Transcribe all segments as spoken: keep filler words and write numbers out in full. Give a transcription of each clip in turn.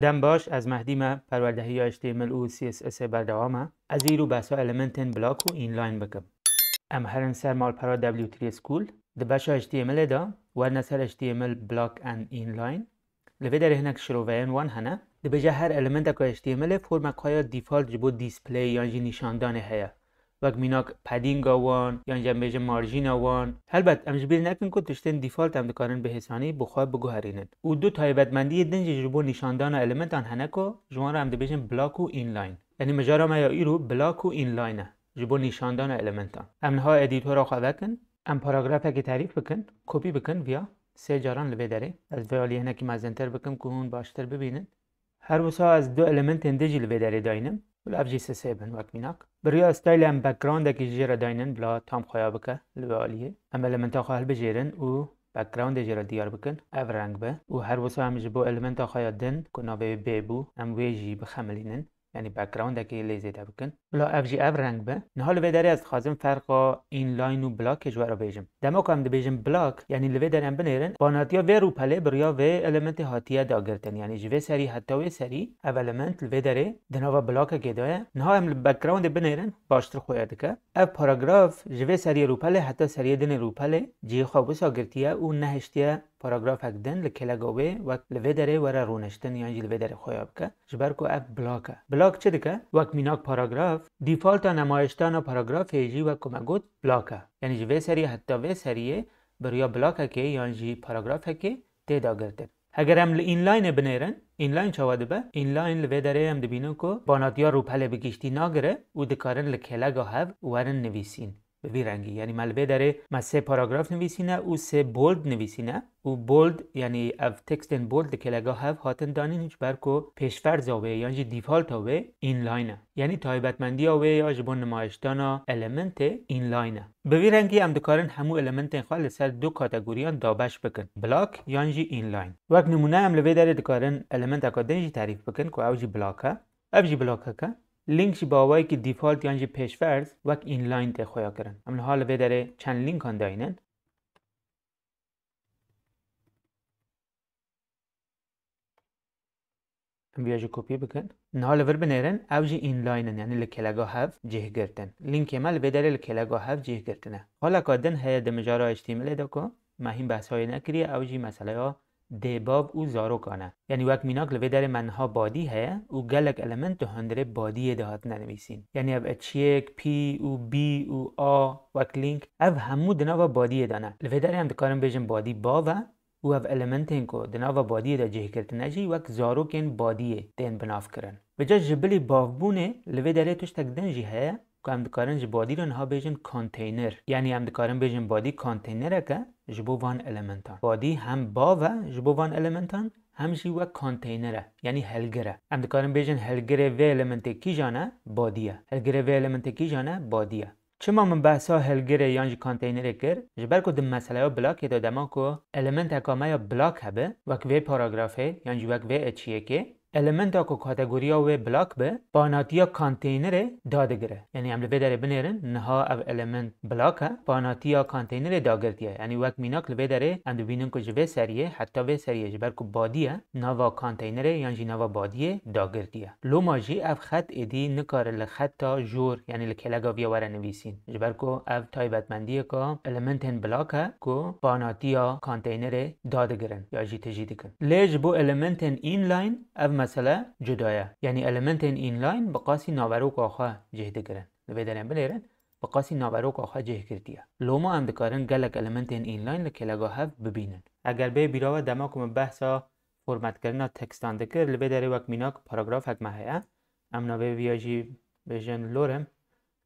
Dem baş, ez Mehdî me, perwerdehiya H T M L û C S S ê berdewam e. Ez îro behsa elementên block û inline bikim. Em herin ser malpera W three School. Di beşa H T M L ê de werine ser H T M L block and inline. Li vê derê hinek şiroveyên wan hene. Dibêje her elementeka H T M L ê formek xwe ya default ji bo display yan jî nîşandanê heye. Wek mînak paddinga wan, yan jî em bêjin marjîna wan. Helbet, em ji bîr nekin ku tiştên default em dikarin bi hêsanî bi xwe biguherînin. Û du taybetmendiyê din jî ji bo nîşandana elementan hene ku ji wan re em dibêjin block û inline. Yanî mijara me ya îro block û inline e ji bo nîşandana elementan. Em niha edîtora xwe vekin, em paragrafekê terîf bikin, kopî bikin viya sê caran li vê derê. Ez vê alî hinekî mezintir bikim ku hûn baştir bibînin. Her wisa ez du elementên din jî li vê derê dayînim. Bila ev jî sisê bin wek mînak. Bi riya style em backgroundekî jê re dayînin bila tam xweya bike li vê aliyê. Em elementa xwe hilbijêrin û backgroundê jê re diyar bikin. Ev reng be. Û her wisa em ji bo elementa xwe ya din ku navê wê B bû, em wê jî bixemilînin. Yanî backgroundekê lê zêde bikin. Bila ev jî ev reng be. Niha li vê derê ez dixwazim ferqa inline û blockê ji we re bêjim. Dema ku em dibêjin block, yanî li vê derê em binêrin, banatiya vê rûpelê bi riya vê elementê hatiye dagirtin. Yanî ji vê serî heta wê serî ev element li vê derê di nava blockekê de ye. Niha em li backgroundê binêrin, baştir xuya dike. Ev paragraf ji vê seriyê rûpelê heta seriyê dinê rûpelê cihê xwe wisa girtiye û nehiştiye paragrafek din li kêleka wê wek li vê derê were rûniştin yan jî li vê derê xuya bike, ji ber ku ev block e. Block çi dike? Wek mînak paragraf, defaulta nemayişdana paragrafê jî wek ku me got block e. Yanî ji vê seriyê heta vê seriyê bi riya blockekê yan jî paragrafekê tê dagirtin. Heger em li inline binêrin, inline çawa dibe? Inline li vê derê em dibînin ku banatiya rûpelê bi giştî nagire û dikarin li kêleka hev werin nivîsîn. Bi vî rengî. Yanî me li vê derê me sê paragraf nivîsîne û sê bold nivîsîne. Û bold, yanî ev tekstên bold li kêleka hev hatin danîn ji ber ku pêşferza wê yan jî defaulta wê inline e. Yanî taybetmendiya wê ya ji bo nimayişdana elementê inline e. Bi vî rengî em dikarin hemû elementên xwe li ser du kategoriyan dabeş bikin, block yan jî inline. Wek nimûne em li vê derê dikarin elementeka din jî terîf bikin ku ew jî block e. Ev jî blockek e. Link jî bi awayekî default yan jî pêşferz wek inline tê xuya kirin. Em niha li vê derê çend linkan dayînin. Em vêya jî kopî bikin. Niha li vir binêrin, ew jî inline in, yanî li kêleka hev cih girtin. Linkê me li vê derê li kêleka hev cih girtine. Xaleka din heye di mijara H T M L ê de ku me hîn behsa wê nekiriye, ew jî meseleya dê bav û zarokan e. Yanî wek mînak li vê derê me niha badî heye û gelek element di hundirê badiyê de hatine nivîsîn. Yanî ev eçiyek, P û B û A wek link, ev hemû di nava badiyê de ne. Li vê derê em dikarin bêjin badî bav e û ev elementên ku di nava badiyê de cih girtine jî wek zarokên badiyê tên binavkirin. Bi cih ji bilî bavbûnê li vê derê tiştek din jî heye ku em dikarin ji badî re niha bêjin konteyner. Yanî em dikarin bêjin badî konteynerek e ji bo van elementan. Badî hem bav e ji bo van elementan, hem jî wek konteyner e, yanî hilgir e. Em dikarin bêjin hilgirê vê elementê kîjan e? Badî ye. Hilgirê vê elementê kîjan e? Badî ye. Çima min behsa hilgirê yan jî konteynerê kir? Ji ber ku di meseleya blockê de dema ku elementeka me ya block hebe, wek vê paragrafê yan jî wek vê eçiyekê, elementa ku kategoriya wê block be, banatiya konteynerê dadigire. Yanî em li vê derê binêrin, niha ev element block e, banatiya konteynerê dagirtiye. Yanî wek mînak li vê derê em dibînin ku ji vê seriyê heta vê seriyê ji ber ku badî ye, nava konteynerê yan jî nava badiyê dagirtiye. Loma jî ev xet êdî nikare li xeta jor, yanî li kêleka viya were nivîsîn. Ji ber ku ev taybetmendiyeka elementên block e ku banatiya konteynerê dadigirin ya jî tijî dikin. Lê ji bo elementên inline ev mesele cuda ye. Yanî elementên inline bi qasî naveroka xwe cih digirin. Li vê derê binêrin, bi qasî naveroka xwe cih girtiye. Loma em dikarin gelek elementên inline li kêleka hev bibînin. Eger bê bîra we dema ku min behsa formatkirina tekstan dikir, li vê derê wek mînak paragrafek me heye. Em navê viya jî bêjin lorem.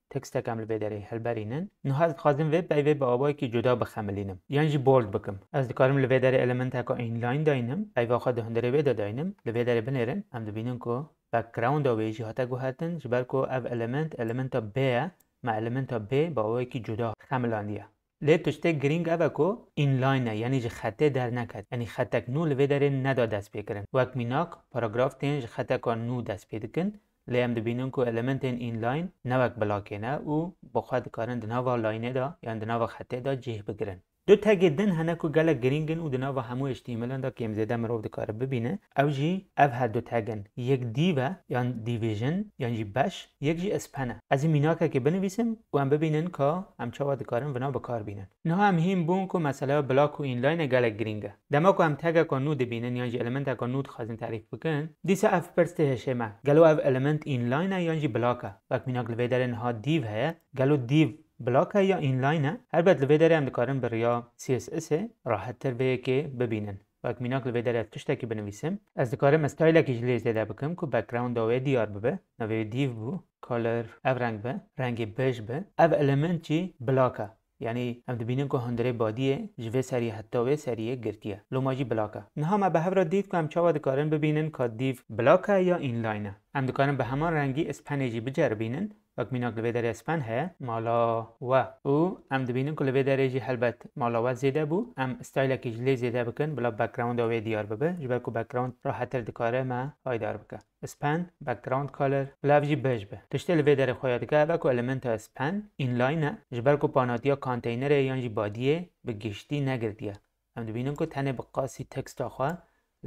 Tekstek em li vê derê hilberînin. Niha ez dixwazim vê peyvê bi awayekî cuda bixemilînim. Yan jî bold bikim. Ez dikarim li vê derê elementeka inline dayînim. Peyva xwe di hundirê wê de dayînim. Li vê derê binêrin. Em dibînin ku backgrounda wê jî hate guhertin. Ji ber ku ev element, elementa B ye. Me elementa B bi awayekî cuda xemilandiye. Lê tiştê girîng ev e ku inline e, yanî ji xetê derneket. Yanî xetek nû li vê derê neda destpêkirin. Wek mînak, paragraf tên ji xeteka nû dest pê dikin, lê em dibînin ku elementên inline ne wek blockê ne û bi xwe dikarin di nava layinê de yan di nava xetê de cih bigirin. Du tegê din hene ku gelek girîng in û di nava hemû H T M L-an de kêm zêde mirov dikare bibîne. Ew jî ev her du teg in. Yek div e, yan division, yan jî beş, yek jî span e. Ez ê mînakekê binivîsim û em bibînin ka em çawa dikarin vina bi kar bînin. Niha em hîn bûn ku meseleya block û inline gelek girîng e. Dema ku em tegeka nû dibînin yan jî elementeka nû dixwazin terîf bikin, dîsa ev pirs tê hişê me. Gelo ev element inline e yan jî block e? Wek mînak li vê derê niha div heye. Gelo div block e ya inline e? Helbet li vê derê em dikarin bi riya C S S-ê rahettir vê yekê bibînin. Wek mînak li vê derê ez tiştekî binivîsim. Ez dikarim stylekî ji lê zêde bikim ku backgrounda wê diyar bibe. Navê wê div bû. Color ev reng be. Rengê bej be. Ev element jî block e. Yanî em dibînin ku hundirê badiyê ji vê seriyê heta wê seriyê girtiye. Loma jî block e. Niha me bi hev re dît ku em çawa dikarin bibînin ka div block e ya inline e. Em dikarin bi heman rengî spanê jî biceribînin. Wek mînak li vê derê span heye, mala we. Û em dibînin ku li vê derê jî helbet mala we zêde bû. Em stylekî ji lê zêde bikin, bila backgrounda wê diyar bibe. Ji ber ku background rahettir dikare me haydar bike. Span, background color, bila ev jî bej be. Tiştê li vê derê xuya dike ev e ku elementa span inline e, ji ber ku panatiya konteynerê yan jî badiyê bi giştî negirtiye. Em dibînin ku tenê bi qasî teksta xwe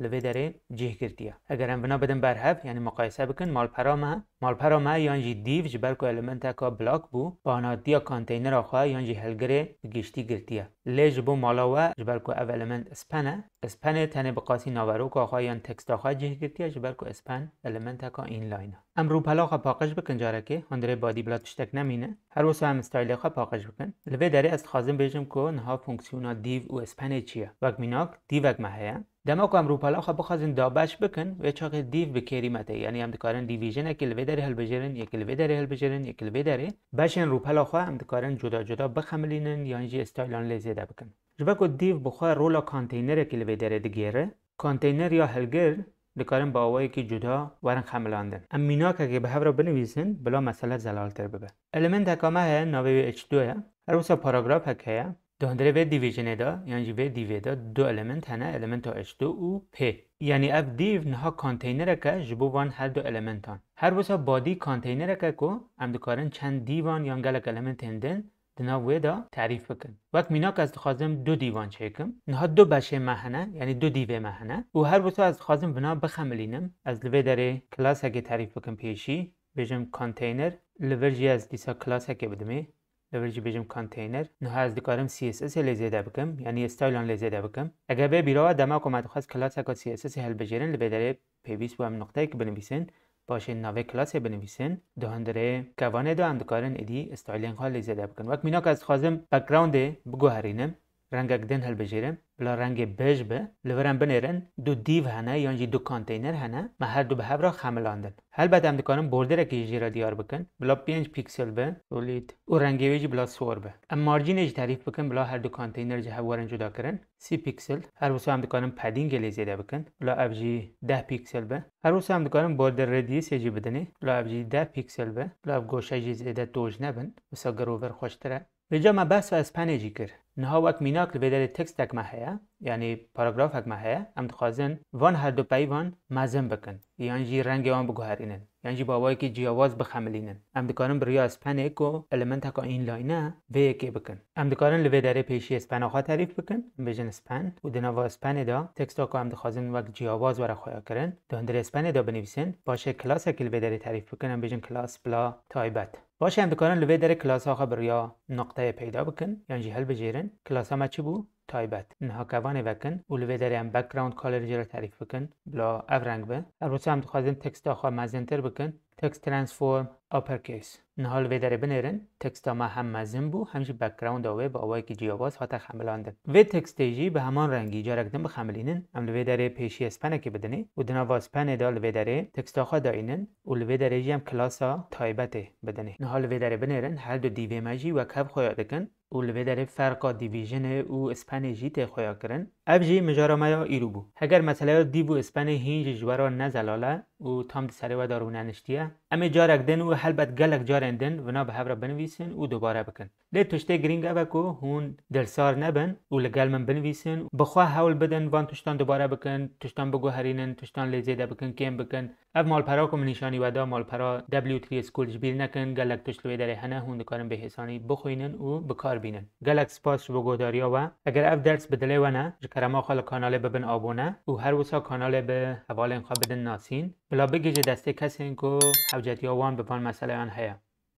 li vê derê cih girtiye. Eger em vina bidin berhev, yanî muqayese bikin, malpera me, malpera me yan jî div ji ber ku elementeka block bû, panatiya konteynera xwe yan jî hilgirê bi giştî girtiye. Lê ji bo mala we, ji ber ku ev element span e, spanê tenê bi qasî naveroka xwe yan teksta xwe cih girtiye, ji ber ku span elementeka inline e. Em rûpela xwe paqij bikin carekê, hundirê badî bila tiştek nemîne. Her wisa em stylê xwe paqij bikin. Li vê derê ez dixwazim bêjim ku niha fonksiyona div û spanê çi ye? Wek mînak, divek me heye. Dema ku em rûpela xwe bixwazin dabeş bikin, wê çaxê div bi kêrî me tê. Yanî em dikarin divisionekê li vê derê hilbijêrin, yekî li vê derê hilbijêrin, yekî li vê derê. Beşên rûpela xwe em dikarin cuda cuda bixemilînin yan jî stylan lê zêde bikin. Ji ber ku div bi xwe rola konteynerekî li vê derê digêre, konteyner ya hilgir dikarin bi awayekî cuda werin xemilandin. Em mînakekê bi hev re binivîsin, bila mesele zelaltir bibe. Elementeka me heye, navê wê H du ye. Her wisa paragrafek heye. Di hundirê vê divisionê de, yan jî vê divê de du element hene, elementa H du û P. Yanî ev div niha konteynerek e ji bo van her du elementan. Her wisa badî konteynerek e ku em dikarin çend divan yan gelek elementên din di nav wê de terîf bikin. Wek mînak ez dixwazim du divan çêkim. Niha du beşê me hene, yanî du divê me hene. Û her wisa ez dixwazim vina bixemilînim. Ez li vê derê klasekê terîf bikim pêşî. Bêjim konteyner. Li vir jî ez dîsa klasekê bidimê. Li vir jî bêjim konteyner. Niha ez dikarim C S S-ê lê zêde bikim, yanî stylan lê zêde bikim. Eger bê bîra we dema ku me dixwest klaseka C S S-ê hilbijêrin, li vê derê pêwîst bû em nuqteyek binivîsin. Paşê navê klasê binivîsin. Di hundirê kevanê de em dikarin êdî stylên xwe lê zêde bikin. Wek mînak ez dixwazim backgroundê biguherînim. Rengek din hilbijêrim, bila rengê bej be, li vir em binêrin, du div hene yan jî du konteyner hene, me her du bi hev re xemilandin. Helbet em dikarin borderekî jî re diyar bikin, bila pênc pîksel be, solid, û rengê wê jî bila sor be. Em marjînê jî terîf bikin, bila her du konteyner ji hev werin cuda kirin, sî pîksel. Her wisa em dikarin paddingê lê zêde bikin, bila ev jî deh pîksel be. Her wisa em dikarin border radiusê jî bidinê, bila ev jî deh pîksel be, bila ev goşe jî zêde toj nebin, wisa gir û vir xweştir e. Vêca me behsa spanê jî kir. Niha wek mînak li vê derê tekstek me heye, yanî paragrafek me heye, em dixwazin van her du peyvan mezin bikin, yan jî rengê wan biguherînin, yan jî bi awayekî ciyawaz bixemilînin. Em dikarin bi riya spanê ku elementeka inline e, vê yekê bikin. Em dikarin li vê derê pêşiyê spana xwe terîf bikin, em bêjin span û di nava spanê de teksta ku em dixwazin wek ciyawaz were xuyakirin, di hundirê spanê de binivîsin, paşê klasekî li vê derê terîf bikin, em bêjin klas bila taybet. Paşê em dikarin li vê derê klasa xwe bi riya nuqteyê peyda bikin, yan jî hilbijêrin. Klasa me çi bû? Taybet. Niha kevanê vekin û li vê derê em background color jê re terîf bikin, bila ev reng be. Her wisa em dixwazin teksta xwe mezintir bikin, text transform uppercase. Niha li vê derê binêrin, teksta me hem mezin bû, hem jî backgrounda wê bi awayekî ciyawaz hate xemilandin. Vê tekstê jî bi heman rengî carek din bixemilînin, em li vê derê pêşiyê spanekê bidinê û di nava spanê de li vê derê teksta xwe dayînin û li vê derê jî em klasa taybetê bidinê. Niha li vê derê binêrin, her du divê me jî wek hev xuya dikin û li vê derê ferqa divisionê û spanê jî tê xuya kirin. Ev jî mijara me ya îro bû. Heger meseleya div û spanê hîn jî ji we re ne zelal e û tam di serê we de rûneniştiye, em ê carek din û helbet gelek carên din vina bi hev re binivîsin û dubare bikin. Lê tiştê girîng ev e ku hûn dilsar nebin û li gel min binivîsin. Bi xwe hewl bidin van tiştan dubare bikin, tiştan biguherînin, tiştan lê zêde bikin, kêm bikin. Ev malpera ku min nîşanî we da, malpera W three School, ji bîr nekin, gelek tişt li wê derê hene, hûn dikarin bê hêsanî bixwînin û bi kar bînin. Gelek spas ji bo guhdariya we. Eger ev ders bi dilê we ne, ji kerema xwe li kanalê bibin abone û her wisa kanalê bi hevalên xwe bidin nasîn. Bila bigihîje destê kesên ku hewcetiya wan bi van meseleyan heye.